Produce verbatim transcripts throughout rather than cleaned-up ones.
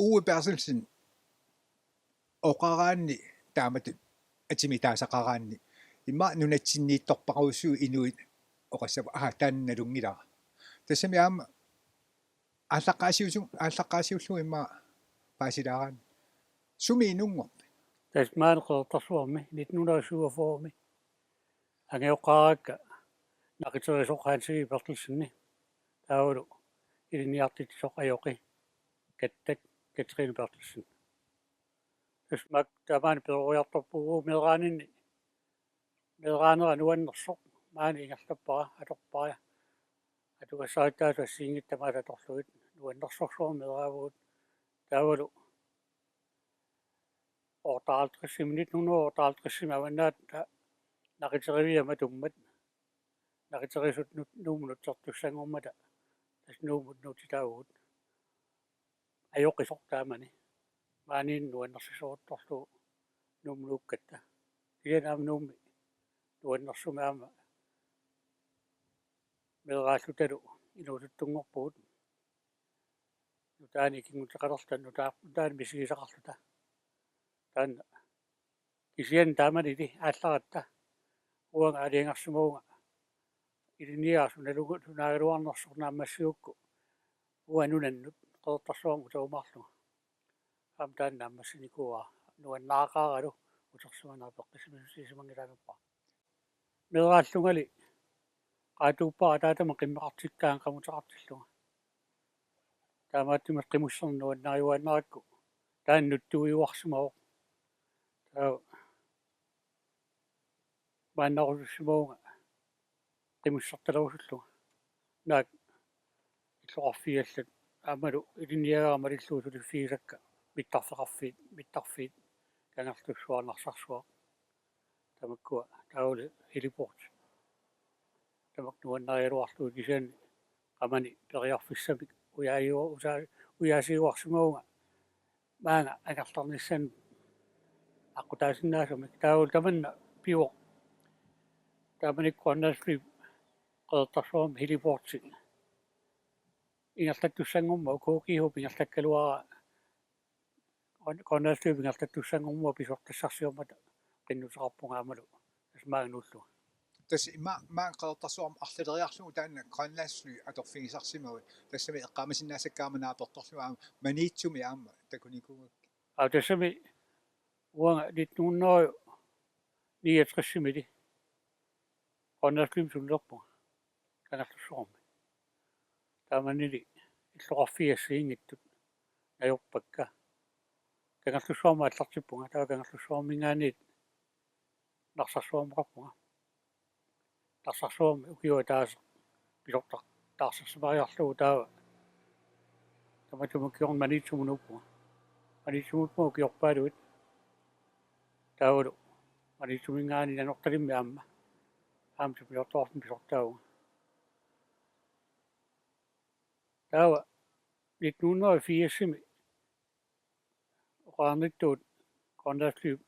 Uwe Berthelsen oqaraanni taamatut atimitaasaqaraanni immaqa nunatsinniittorpassuit inuit oqassapput aa taanna nalunngilara. Tassami aamma aallaqqaasiusu-, aallaqqaasiullugu immaqa paasilaaraanni. Sumi inunngorpit? Tassa maani Qeqertarsuarmi nitten hundrede og syvogfyrre angajoqqaarakka naqiterisoq Hans Egede Berthelsen, taavalu ilinniartitsisoq ajoqi Kattak Katrine Berthelsen. Tassa maani tamaani peroriartorpugut meeraaninni, meeraanera nuannersoq maani ingerlappara, atorpara, atugassaritaasoq assigiinngitsut tamaasa atorlugit nuannersorsuarmik meeraavugut. Taavalu otteoghalvtredsimi, nitten hundrede og otteoghalvtredsimi Avannaata naqiteriviat matummat, naqiterisut nut-, Nuummut nutsertussanngormata tassa Nuummut nutsitaavugut. Ajoqisoq taamani maaniinneq nuannersisoruttorlugu Nuummut nuukkatta. Kisianni aamma Nuummi nuannersumik aamma meeraallutalu inuusuttunngorpugut. Nutaanik ikinnguteqalerluta, nutaa-, nutaanik misigisaqarluta. Taanna kisianni taamanili aallaratta uanga aalajangersimavunga ilinniagaq sunalugu-, sunaagaluarnersoq naammassigukku uanga nunannut Qeqertarsuarmut utagumaarlunga. Aamma taanna naammassinikuuara, nuannaaqaaralu utersimanera peqqissimasuusimanngilaanerpara. Meeraallungali qaatuuppara ataatama qimmeqartikkaangat qamuteqartillunga. Taamaattumik qimusserneq nuannariuaannarakku taanna nutsuiuarsimavoq. Taava maannarusussimavunga qimussertalerusullunga. Naak illoqarfiit allat aammalu ilinniagara malillugu suliffigisakka, mittarfeqarfiit, mittarfiit, Kangerlussuaq, Narsarsuaq, tamakkua, taavalu heliporti. Tamakku nuannarigaluarlugit, kisianni qamani periarfissamik ujaajiu-, usa-, ujaasiuarsimavunga maanga angerlarnissamut aqqutaasinnaasumik. Taavalu tamanna pivoq taamanikkut Grønlandsflyp Qeqertarsuarmi heliporti ingerlattussanngormat, K G H-p ingerlakkaluaraa, Grøn-, Grønlandsflyp ingerlattussanngormat pisortassarsiormata qinnuteqarpunga aammalu tassa maanga nuullunga. Tassa ima-, maanga Qeqertarsuarmi arlaleriarlugu taanna Grønlandsfly atorfigisarsimavit. Tassami eqqaamasinnaasakka aamma naapertorlugu aamma Maniitsumi aamma takunikuugakkit. Aa, tassami uanga nitten hundrede og niogtresimili Grønlandsflymi sulilerpunga Kangerlussuarmi. Taamanili illoqarfiit assigiinngitsut najorpakka. Kangerlussuarmut aallartippunga, taava Kangerlussuarminngaanniit Narsarsuarmut oqarpunga. Narsarsuarmi ukioq ataaseq pisortar-, taarsersimariarlugu taava tamatuma ukiorn Maniitsumut nuuppunga. Maniitsumut nuuppunga ukiorpaaluit. Taavalu Maniitsuminngaanniit Nanortalimmi aamma, aamma pisortaartumik pisortaavunga. Taava nitten hundrede og firsimi oqarnittut Grønlandsflyp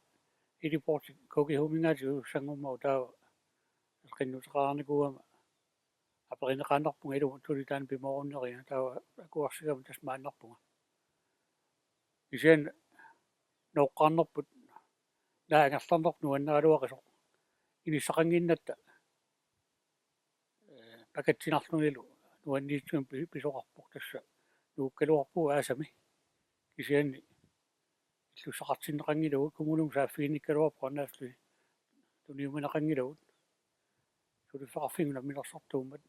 heliporti K G H-minngaanniit tussanngormat taava qinnuteqarnikuugama aperineqaannarpunga ilumut suli taanna pimoorunneriga, taava akuersigama tassa maannarpunga. Kisianni nooqqaarnerput naak angerlarnerput nuannaraluaqisoq. Inissaqannginnatta, ee, pakatsinarlunilu nuanniitsumik pi-, pisoqarpoq, tassa nuukkaluarpugut aasami. Kisianni illussaqartinneqanngilagut, kommunimut saaffiginnikkaluarpoq Grønlandsfly, tuniumaneqanngilagut suliffeqarfinnut namminersortuummat.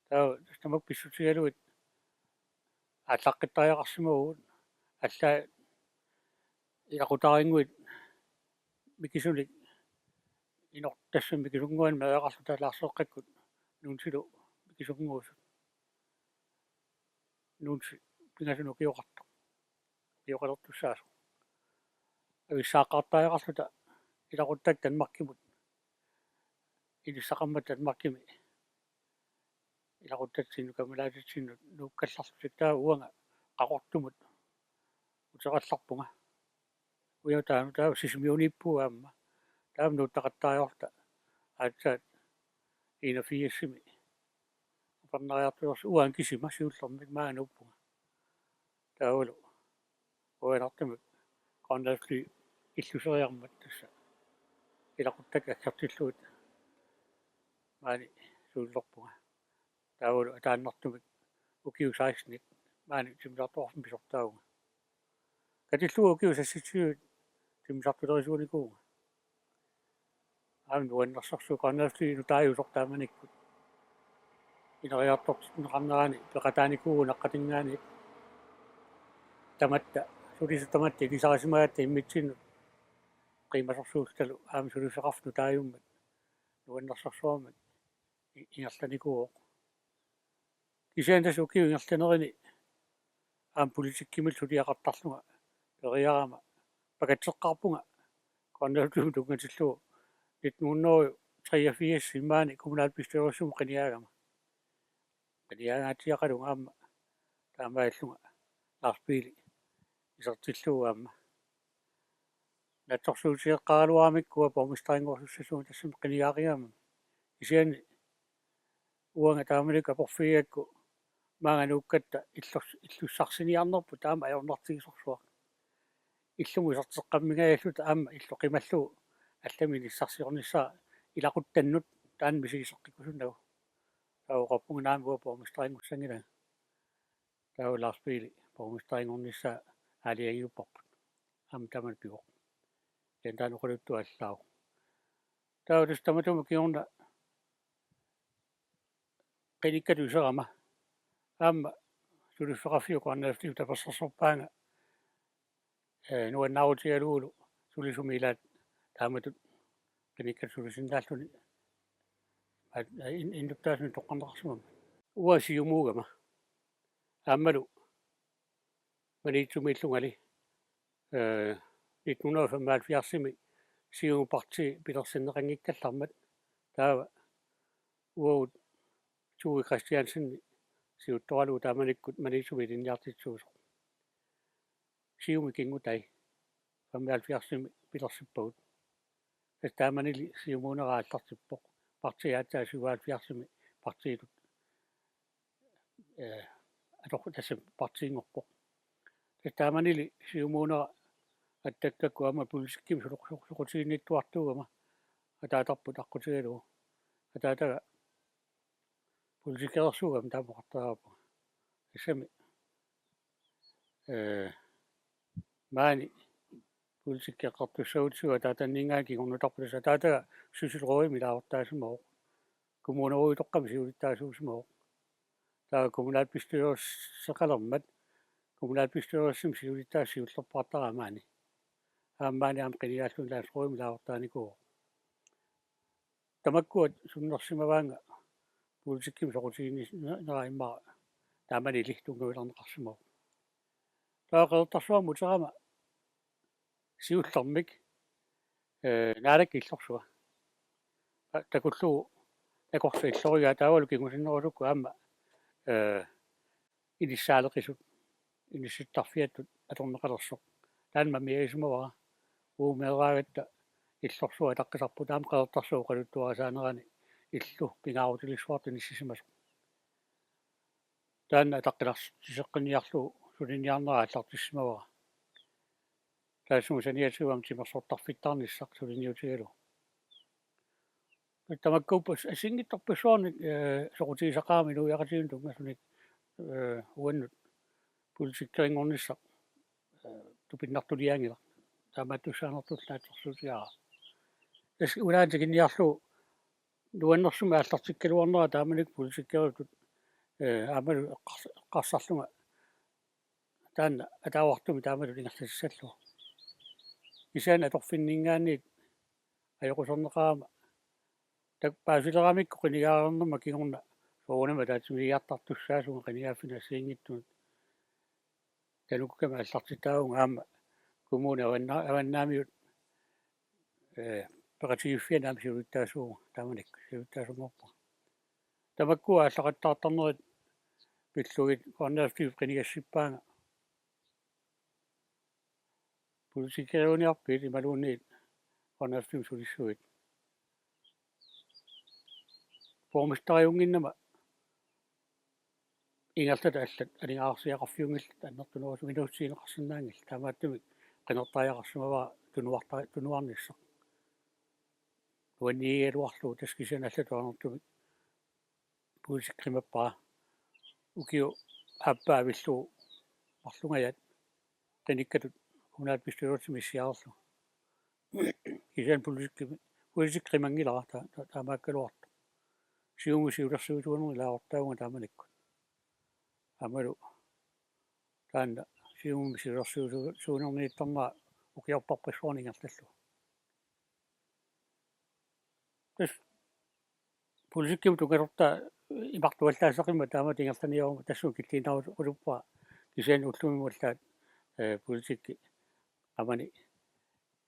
Taava tassa tamakku pissutigalugit aallaqqittariaqarsimavugut, allaat ilaqutariinnguit mikisunik inor-, tassami mikisunnguanik meeraqarluta Laarseqqakkut Nuunsilu mikisunnguusut. Nuunsi pingasunut ukioqartoq, ukioqalertussaasoq. Avissaaqqaartariaqarluta ilaquttakka Danmarkimut, inissaqarmata Danmarkimi ilaquttatsinnut, kamalaatitsinnut nuukkallarlutik, taava uanga Qaqortumut uterallarpunga. Ujataa-, taava Sisimiuniippugut aamma. Taava nuuttaqattariaqarluta aatsaat enogfirsimi upernariartulersoq, uanga kisima siullermik maanga nuuppunga. Taavalu uanartumik Grønlands Fly illuseriarmat tassa ilaquttakka aggertillugit maani sulilerpunga. Taavalu ataannartumik ukiut seksten maani timmisartoqarfimmi pisortaavunga. Katillugu ukiut seksogtyve timmisartulerisuunikuuvunga. Aamma nuannersorsuuvoq Grønlands Fly nutaajusoq taamanikkut. Ineriartortinneqarnerani peqataanikuuvugut Naqqatinngaanniit. Tamatta, sulisut tamatta ilisarisimagatta immitsinnut qiimasorsuulluta aamma suliffeqarfik nutaajummat nuannersorsuarmik i-, ingerlanikuuvoq. Kisianni tassa ukiup ingerlanerani aamma politikkimillu suliaqartarlunga periarama pakatseqqaarpunga Grønlands Fly-mut tunngatillugu nitten hundrede treogfirs maani kommunalbestyrelsimut qinigaagama. Qinigaangaatsiaqalunga aamma taamaalillunga Lars Pihl isertillugu aamma. Naatsorsuutigeqqaaraluaramikku uanga borgmesterinngorsussallunga tassami qinigaarigamma. Kisianni uanga taamanikkut aporfigigakku maanga nuukkatta illus-, illussarsiniarnerput taama ajornartigisorsuaq. Illumut iserteqqammingajalluta aamma illu qimallugu allamik inissarsiornissaa ilaquttannut taanna misigiseqqikkusunnagu. Taava oqarpunga naamik uanga borgmesterinngussanngilanga. Taava Lars Pihl borgmesterinngornissaa aalajangiupparput. Aamma tamanna pivoq. Kisianni taanna oqaluttuallaavoq. Taava tassa tamatuma kingorna qinikkatut iserama aamma suliffeqarfiup Grønlands Fly tapersersorpaanga, ee, nuannaarutigalugulu sulisumik ilaat taamatut qinikkatut sulisinnaalluni, ee, in-, innuttaasunik toqqarneqarsimammat. Uanga siumuugama. Aammalu Maniitsumiillungali, ee, nitten hundrede og femoghalvfjerdsimi Siumut partii pilersinneqanngikkallarmat, taava uagut Thue Christiansen siuttoralugu taamanikkut Maniitsumi ilinniartitsuusoq. Siumut kingutai femoghalvfjerdsimi pilersippagut. Tassa taamanili siumuunera aallartippoq. Partii aatsaat syvoghalvfjerdsimi partiitut, ee, ator-, tassa partiinngorpoq. Tassa taamanili siumuunera attakkakku aamma politikkimik soqu-, soqutiginnittuartuugama ataatarput aqqutigalugu. Ataataga politikereersuugami taama oqartariaqarpunga. Tassami, ee, maani politikkeqqartussagutsigu ataatanninngaanniit kingornutarpoq, tassa ataataga Sissel Rødemik ilaasortaasimavoq. Kommuneråditoqqami siulittaasuusimavoq. Taava kommunalbestyrelseqalermat kommunalbestyrelsimi siulittaasup siullerpaartaraa maani. Aamma maani aamma qinigaalluni Lars Rødemik ilaasortaanikuuvoq. Tamakkua sunnersimavaannga politikkimik soqutiginni-, nera immaqa taamanili tunngavilerneqarsimavoq. Taava Qeqertarsuarmut uterama siullermik, ee, Naalakkersuisut illorsua. Ta-, takullugu takorsa illorigaa taavalu kingusinnerusukkut aamma, ee, inissaaleqisut, inissittarfiattut atorneqalersoq. Taanna mamiagisimavara. Uagut meeraagatta illorsua ataqqisarput, taama Qeqertarsuup oqaluttuarisaanerani illu pingaarutilissuartut inissisimasoq. Taanna ataqqinartitsiseqqinniarlugu suliniarnera aallartissimavara. Taassuma saniatigut aamma timersortarfittarnissaq suliniutigalugu. Tamakkuupput assigiinngitsorpassuarnik, ee, soqutigisaqarami inuiaqatigiinnut tunngasunik, ee, uannut politikkerinngornissaq, ee, tupinnartuliaanngilaq. Taamaattussaanertut naatsorsuutigaara. Tassa unaana tikinniarlugu nuannersumik aallartikkaluarnera taamanikkut politikkeriuttut, ee, aammalu eqqars-, eqqarsarlunga taanna ataavartumik taamatut ingerlatissallugu. Kisianni atorfinninngaanniit ajoquserneqarama, taava paasileramikku qinigaareernerma kingorna soorunami ataatsimiigiartartussaasunga qinigaaffinnut assigiinngitsunut tanukkami aallartitaavunga aamma Kommune Avanna-, Avannaamiut, ee, peqatigiiffiani aamma siulittaasuuvunga, taamanikkut siulittaasunngorpunga. Tamakkua aallaqattaartarnerit pillugit Grønlands Fly qinigassippaanga. Politikeriuniarpit imaluunniit Grønlands Fly sulissuit? Borgmesteriunnginnama ingerlatat allat aningaasarsiaqarfiunngillat annertunerusumik inuussutigineqarsinnaanngillat, taamaattumik qinertariaqarsimavara tunuarta-, tunuarnissaq. Nuanniigaluarlugu tassa kisianni allatut annertuumik politikki qimappara. Ukioq aappaa avillugu marlungajaat qinikkatut kommunalbestyrelsimi issiareerlugu. Kisianni politikki, politikki qimanngilara ta-, ta-, taamaakkaluartoq. Siumut siulersuisuunermi ilaasortaavunga taamanikkut. Aammalu taanna Siumumi siulersuisuunerniittarnera ukiorparpassuarni ingerlallugu. Tassa politikkimut tunngasortaa imartuallaassaqimmat taamatut ingerlaniaruma tassunga killiinnarusuppunga, kisianni ullumimut allaat, eh, politikki qamani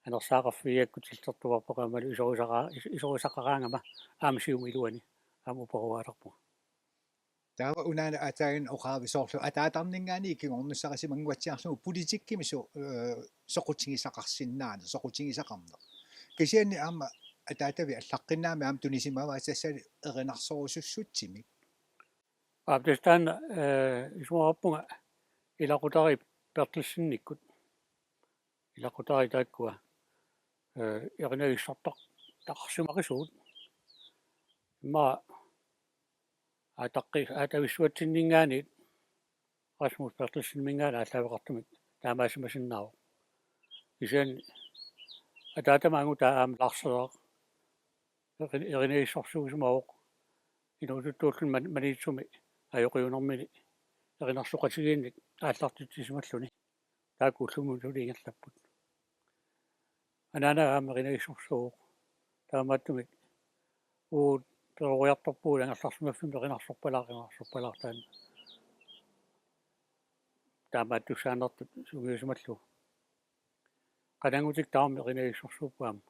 anersaaqarfigigakkut tillertuarpoq aammalu isorisaqaa-, is-, isorisaqaraangama aamma Siumup iluani aamma uparuaasarpunga. Taava unaana aatsaannguaq oqaavisoorlu ataatarninngaanniit kingornussarisimanguatsiarlugu politikkimi so-, eh, soqutigisaqarsinnaaneq, soqutigisaqarneq. Kisianni aamma ataatavit allaqqinnaamik aamma tunisimavaat tassa erinarsorusussutsimik. Aap, tassa taanna, eh, isumaqarpunga ilaqutariit Berthelsenikkut. Ilaqutariit taakkua, eh, erinagissartaq-, taqarsimaqisugut. Immaqa aataqqi-, aatavissuatsinninngaanniit Rasmus Berthelseniminngaanniit aallaaveqartumik taamaasimasinnaavoq. Kisianni ataatama angutaa aamma Lars Frederik eri-, erinagissorsuusimavoq inuusuttuulluni Man-, Maniitsumi ajoqiunermini erinarsoqatigiinnik aallartitsisimalluni. Taakku ullumimut suli ingerlapput. Anaana aamma erinagissorsuuvoq. Taamaattumik uagut peroriartorpugut angerlarsimaffimmi erinarsorpalaaq, erinarsorpalaaq taanna. Taamaattussaannartut sungiusimallugu. Qananngutikka tamarmik erinagissorsuupput aamma.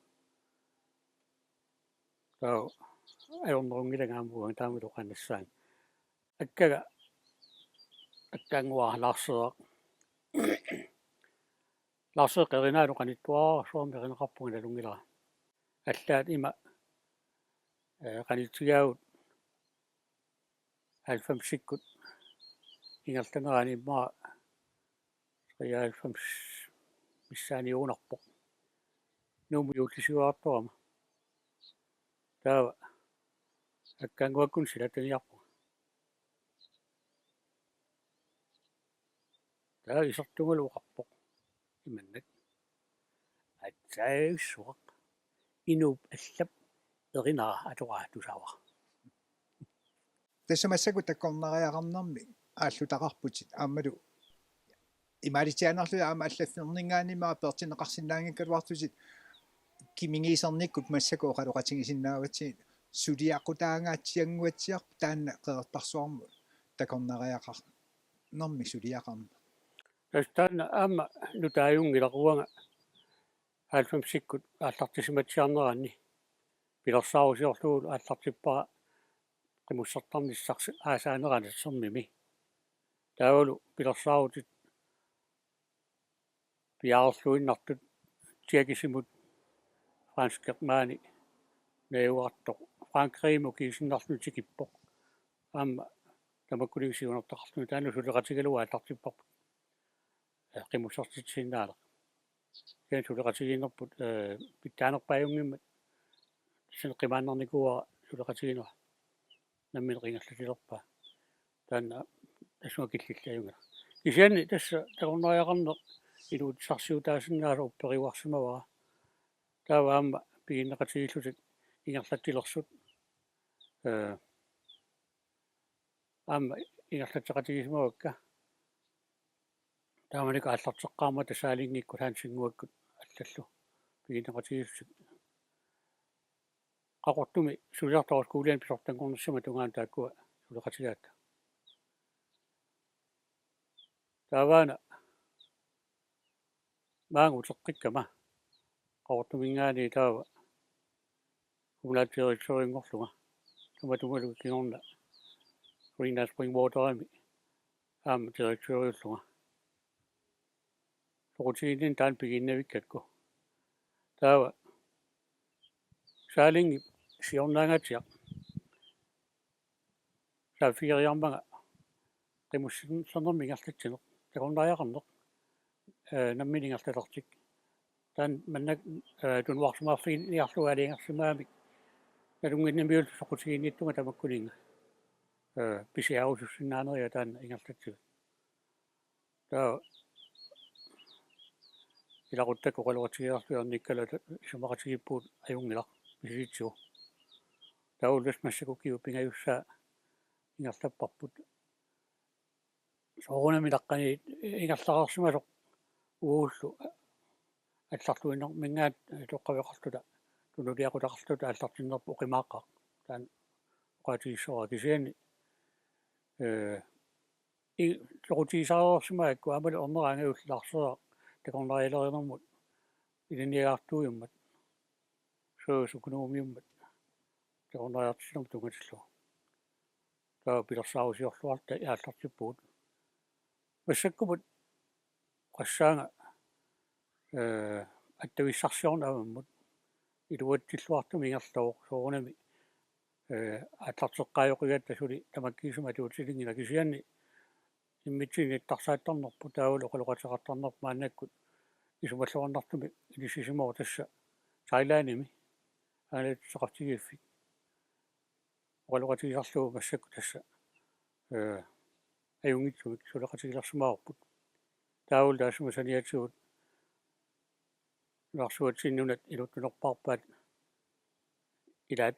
Taava ajornerunngilanga aamma uanga taama toqannassaanga. Akkaga, akkaannguaq Lars Frederik. Lars Frederik erinaalu qanittuararsuarmik erinaqarpunga nalunngilara. Allaat ima, eh, qanittigaagut halvfemsikkut ingerlanerani immaqa treoghalvfems missaaniugunarpoq. Nuummut juullisiuartorama. Taava akkaannguakkut silataniarpunga. Taava isertugalu oqarpoq imannak: Aatsaat issuaq, inuup allap erinara atoraa tusavara. Tassa massakkut takornariaqarnermi aallutaqarputit aammalu imaalitsiaannarlutit aamma allaffiunninngaanniit aamma peertinneqarsinnaanngikkaluartutit, kimigiisernikkut massakkut oqaloqatigisinnaavatsigit, suliaqutaangaatsiannguatsiarpoq taanna Qeqertarsuarmut takornariaqarnermik suliaqarneq. Tassa taanna aamma nutaajunngilara uanga halvfemsikkut aallartissimatsiarneranni. Pilersaarusiorlugu aallartippara qimussertarnissarsi aasaanerani sermimi. Taavalu pilersaarutit piareerluinnartut Tjekkisimut Frans Germani najugartoq Frankrigimut kiisinnarluni tikippoq. Aamma tamakkuninnga siunertaqarluni taanna suleqatigalugu aallartipparput. Eh, qimussertitsisinnaaleq. Kisianni suleqatigiinnerput, eh, pitsaanerpaajunngimmat tassa qimaannarnikuuara suleqatiginera. Nammineq ingerlatilerpaa. Taanna tassunga killilliajunngilaq. Kisianni tassa takornariaqarneq inuutissarsiutaasinnaasoq upperivarsimavara. Taava aamma piginneqatigiillutik ingerlatsilersut, eh, aamma ingerlatseqatigisimavakka. Taamanikkut aallarteqqaarmata Sallingikkut Hansinnguakkut allallu piginneqatigiillutik. Qaqortumi sulisartut skuuliani pisortanngornissamut tungaanut taakkua suleqatigaakka. Taavaana maanga uteqqikkama Qaqortuminngaanniit taava kommunaldirektørinngorlunga. Tamatumalu kingorna Greenland Spring Waterimi aamma direktøriullunga. Soqutiginninni taanna piginnavikkakku. Taava Sallingi siornaangaatsiaq saaffigeriarmanga qimussernermik ingerlatsineq, takornariaqarneq, ee, nammineq ingerlatartik. Taanna manna, ee, tunuarsimaarfiginiarlugu aalajangersimagamik nalunnginnamiullutik soqutiginninniartunga tamakkuninnga, ee, pisiarusussinnaaneriga taanna ingerlatsisoq. Taava ilaquttakka oqaloqatigiilerlutik ernikkalu isumaqatigiippugut ajunngilaq misilitsigu. Taavalu tassa massakkut ukiut pingajussaat ingerlapparput. Soorunami taqqani ingerlareersimasoq uagullu allarluinnarminngaanniit toqqaveqarluta tunuliaqutaqarluta aallartinnerput oqimaaqqaaq. Taanna oqaatigissavara kisianni, ee, i-, soqutigisareersimagakku aammalu ernera angajulleq Lars Frederik takornarialerinermut ilinniagaartuujummat, serviceøkonomiummat takornariartitsinermut tunngatillugu. Taava pilersaarusiorluarluta aallartippugut. Massakkumut qassaanga, ee, attavissarsiorneq avammut iluatsilluartumik ingerlavoq soorunami, ee, aallarteqqaajoqigatta suli tamakkiisumik atuutilinngilaq kisianni immitsinnut nittarsaattarnerput taavalu oqaloqateqartarnerput maannakkut isumalluarnartumik inissisimavoq tassa Thailandimi aalajangersisoqartigiiffik. Oqaloqatigisarlugu massakkut tassa, ee, ajunngitsumik suleqatigilersimavarput. Taavalu taassuma saniatigut nunarsuatsinni nunat iluttunerpaarpaat ilaat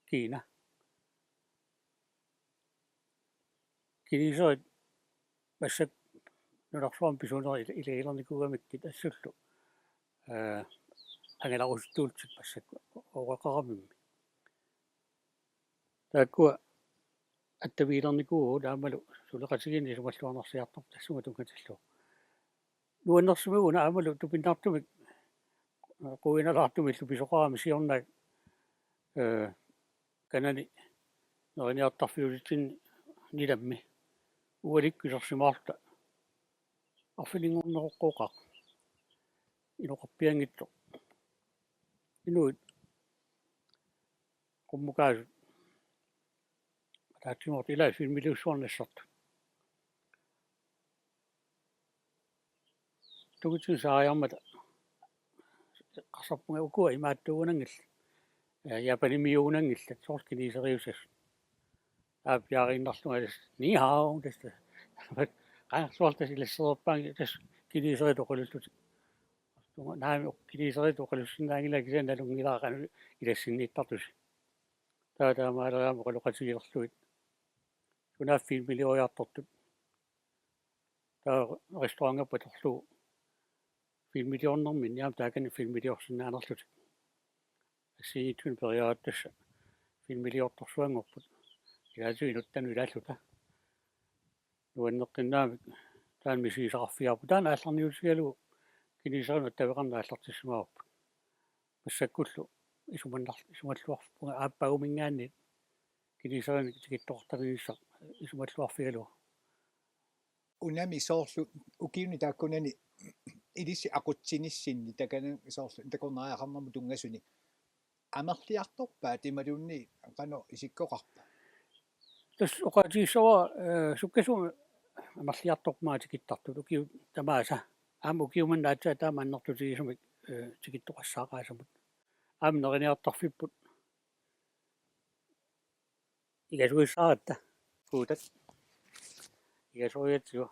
Kiina. Kineserit massakkut nunarsuarmi pisuunerit ila-, ilagilernikuugamikkit assullu, ee, angalarusuttuullutik massakkut oqaqaramimmi. Taakkua attaviilernikuuvugut aammalu suleqatigiinneq isumalluarnarsiartarpoq tassunga tunngatillugu. Nuannersimaguna aammalu tupinnartumik, ee, quinalaartumillu pisoqarami siorna, ee, kanani neriniartarfiutitsinni nilammi ualikkut isersimaarluta arfininngorneqaqqooqaaq inoqarpianngitsoq. Inuit qummukaasut ataatsimoortut ilaat filmiliussuarnik nassartut. Tungutsinni saariarmata eqqarsarpunga ukua imaattuugunanngillat, ee, Japanimiuugunanngillat, soorlu kineseriusasut. Aap, piaariinnarlunga tassa ni hao tassa. Qanorluarlu tassa ilassereerpaannga tassa kineseritut oqalullutik. Tunga naami kineseritut oqalussinnaanngilanga kisianni nalunngilara qanoq ilassinniittartusi. Taava taamaaleriarmat oqaloqatigilerlugit sunaaffa filmilioriartortut. Taava restauranterput atorlugu filmiliornerminni aamma taakani filmiliorsinnaanerlutik. Assigiinngitsunik periaratta tassa filmiliortorsuanngorput. Ilaatigut inuttanut ilaalluta. Nuanneqqinnaamik taanna misigisaqarfigaarput. Taanna aallarniutigalugu kineserinut attaveqarneq aallartissimavarput. Massakkullu isumannar-, isumalluarpunga aappaaguminngaanniit kineserinik tikittoqartarinissaq isumalluarfigalugu. Unami soorlu ukiuni taakkunani ilissi aqutsinissinni takani soorlu takornariaqarnermut tunngasunik amerliartorpaat imaluunniit qanoq isikkoqarpa? Tassa oqaatigissavara, ee, sukkasuumik amerliartorput maani tikittartut ukiut tamaasa. Aamma ukiut manna aatsaat taama annertutigisumik, ee, tikittoqassaaqaasamut. Aamma neriniartarfipput igasuissaaratta. Kuutat igasorigatsigu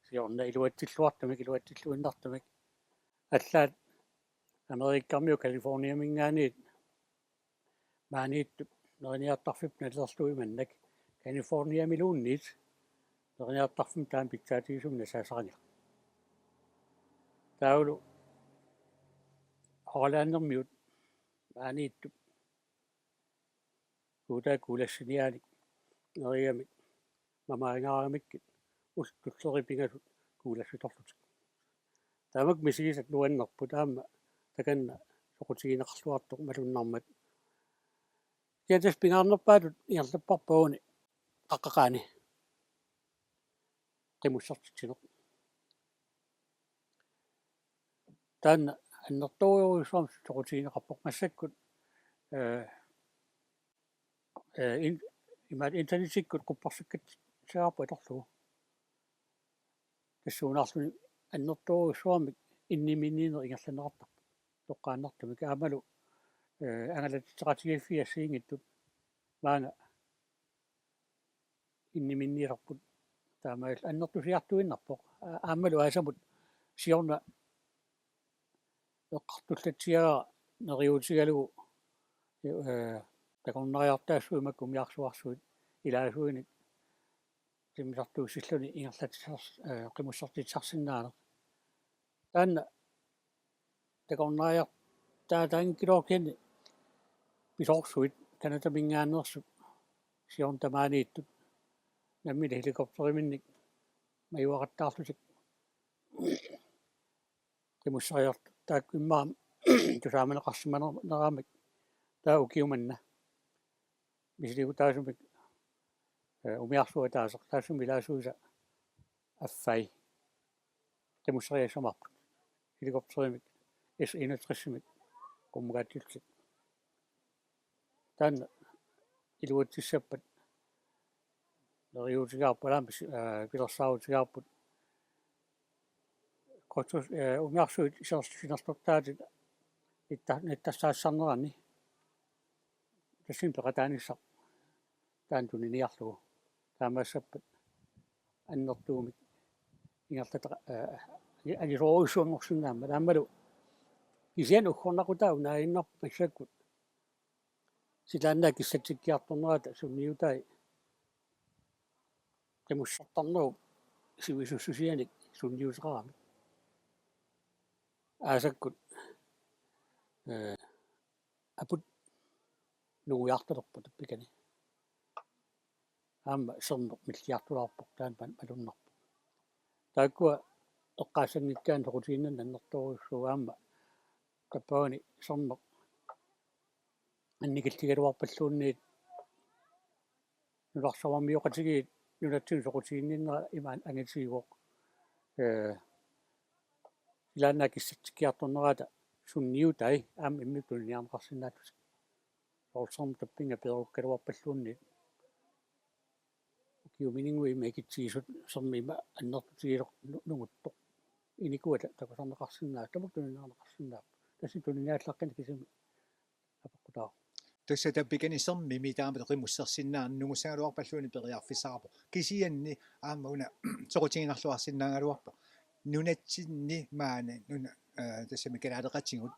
siorna iluatsilluartumik, iluatsilluinnartumik. Allaat Amerikkarmiut Californiaminngaanniit maaniittup neriniartarfipput nalilerlugu imannak Californiamiluunniit neriniartarfimmut taama pitsaatigisumik nassaassaanngilaq. Taavalu Hollandermiut maaniittup kuutaat kuulassiniaanik nerigamik mamaangaaramikkit ullut tulleriit pingasut kuulassitorlutik. Taamak misigisat nuannerput aamma takanna soqutigineqarluartoq malunnarmat. Kiatas pingaarnerpaatut ingerlapparput uani qaqqaqaani qimussertitsineq. Taanna annertoorujussuarmik soqutigineqarpoq massakkut, ee, ee, in-, imaat internetikkut quppersakkat Siaarpu atorlugu. Tassuunaarluni annertoorujussuarmik inniminniineq ingerlanneqartarpoq. Toqqaannartumik aammalu, eh, angalatitseqatigiiffiit assigiinngitsut maanga inniminniilerput taamaalilluni annertusiartuinnarpoq. Aa-, aammalu aasamut siorna eqqartullatsiagara neriuutigalugu, eh, takornariartaassuit makku umiarsuarsuit ilaasuinik timmisartuussilluni ingerlatsisars-, eh, qimussertitsisarsinnaaneq. Taanna takornariartaataanngikkaluarpoq kisianni pisoorsuit Canadaminngaanneersut siorna tamaaniittut nammineq helikopteriminnik majuaqattaarlutik qimusseriartut taakku immaqa tusaamaneqarsimaneramik taava ukioq manna misiligutaasumik, eh, umiarsuaq ataaseq taassuma ilaasuisa affai qimusseriassammata helikopterimik S enogtresimik qummukaatillutik. Taanna iluatsissappat neriuutigaarput aamma si-, eh, pilersaarutigaarput. Qutsus-, eh, umiarsuit sinertortaatit nitta-, nittarsaassanerani tassani peqataanissaq taanna tuniniarlugu. Taamaassappat annertuumik ingerlata-, eh, alisoorujussuanngorsinnaammat aammalu kisianni uggornaqutaa unaaginnarpoq massakkut silaannaap kissatsikkiartornerata sunniutai qimussertarnerup sivisussusianik sunniuteqaramik. Aasakkut, eh, aput nungujaartalerpoq tappikani. Aamma sermeq milliartulaarpoq taanna malunnarpoq. Taakkua eqqaassanngikkaanni soqutiginninneq annertoorujussuuvoq aamma tappavani sermeq annikilligaluarpalluunniit nunarsuarmioqatigiit nunatsinnut soqutiginninnera ima angitigivoq. Eh, silaannaap kissatsikkiartornerata sunniutai aamma immikkut tuniniarneqarsinnaalluni. Soorlu sermip tappinnga peerukkaluarpalluunniit. Ukiuminnguit ima ikitsigisut sermip ima annertutigisoq nu-, nunguttoq. Inikuata takusarneqarsinnaavoq, tamakku tuniniarneqarsinnaapput. Tassa tuniniaallaqqinneq kisimi apeqqutaavoq. Tassa tappikani sermimi taamatut qimussersinnaaneq nungussagaluarpalluunniit periarfissaqarpoq. Kisianni aamma una soqutiginarluarsinnaagaluarpoq. Nunatsinni maani nuna-, eh, tassami kalaaleqatigut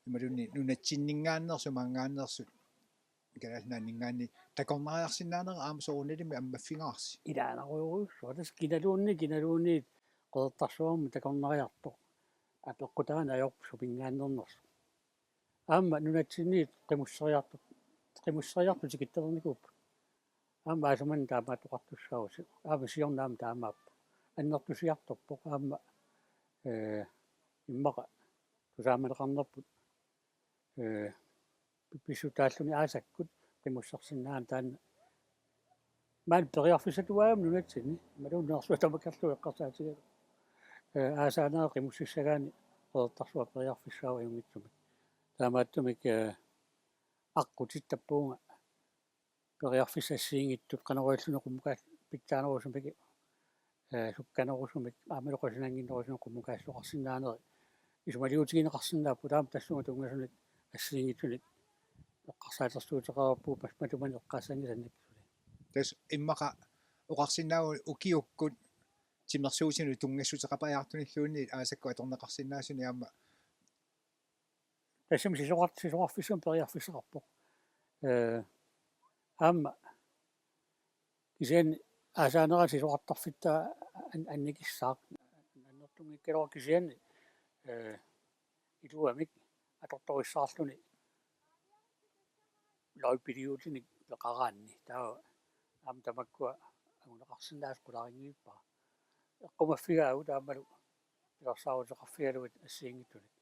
imaluunniit nunatsinninngaanneersut maanngaanneersut Kalaallit Nunaanninngaanniit takornariarsinnaanera aamma soorunalimi ammaffigaarsi. Ilaanarujorujussuaq tassa kinaluunniit, kinaluunniit Qeqertarsuarmi takornariartoq apeqqutaanut ajorpoq suminngaanneernersoq. Aamma nunatsinniit qimusseriartut, qimusseriartut tikittalernikuupput. Aamma aasaq manna taamaattoqartussaavusi. Aamma siorna aamma taamaappoq. Annertusiartorpoq aamma, eh, immaqa tusaamaneqarnerput, eh, pissutaalluni aasakkut qimussersinnaaneq taanna. Maani periarfissatuaannarami nunatsinni, imaluunniit nunarsuaq tamakkerlugu eqqarsaatigalugu. Eh, aasaanera qimussissagaanni Qeqertarsuaq periarfissaavoq ajunngitsumik. Taamaattumik, eh, aqqutit tappavunga periarfissat assigiinngitsut qanoq iliorluni qummukaas-, pitsaanerusumik, eh, sukkanerusumik, aamma oqaasinnginnerusumik qummukaassuteqarsinnaanerat isumaliutigineqarsinnaapput, taama tassunga tunngasunik assigiinngitsunik eqqarsaatersuuteqarpugut pas-, matumani eqqaassanngikkaanni suli. Tassa immaqa oqarsinnaavugut ukiukkut timersuutinut tunngassuteqapajaartunilluunniit aasakkut atorneqarsinnaasunik aamma tassami sisoqar-, sisoqarfissamik periarfissaqarpoq. Eh, aamma kisianni aasaanera sisoqartarfitta an-, annikissaaq annertunngikkaluarpoq kisianni, eh, iluamik atortorissaarluni loypiliuutinik peqaraanni. Taava aamma tamakkua anguneqarsinnaasut qularinngivippara. Eqqumaffigaagut aammalu pilersaaruteqarfigalugit assigiinngitsunik.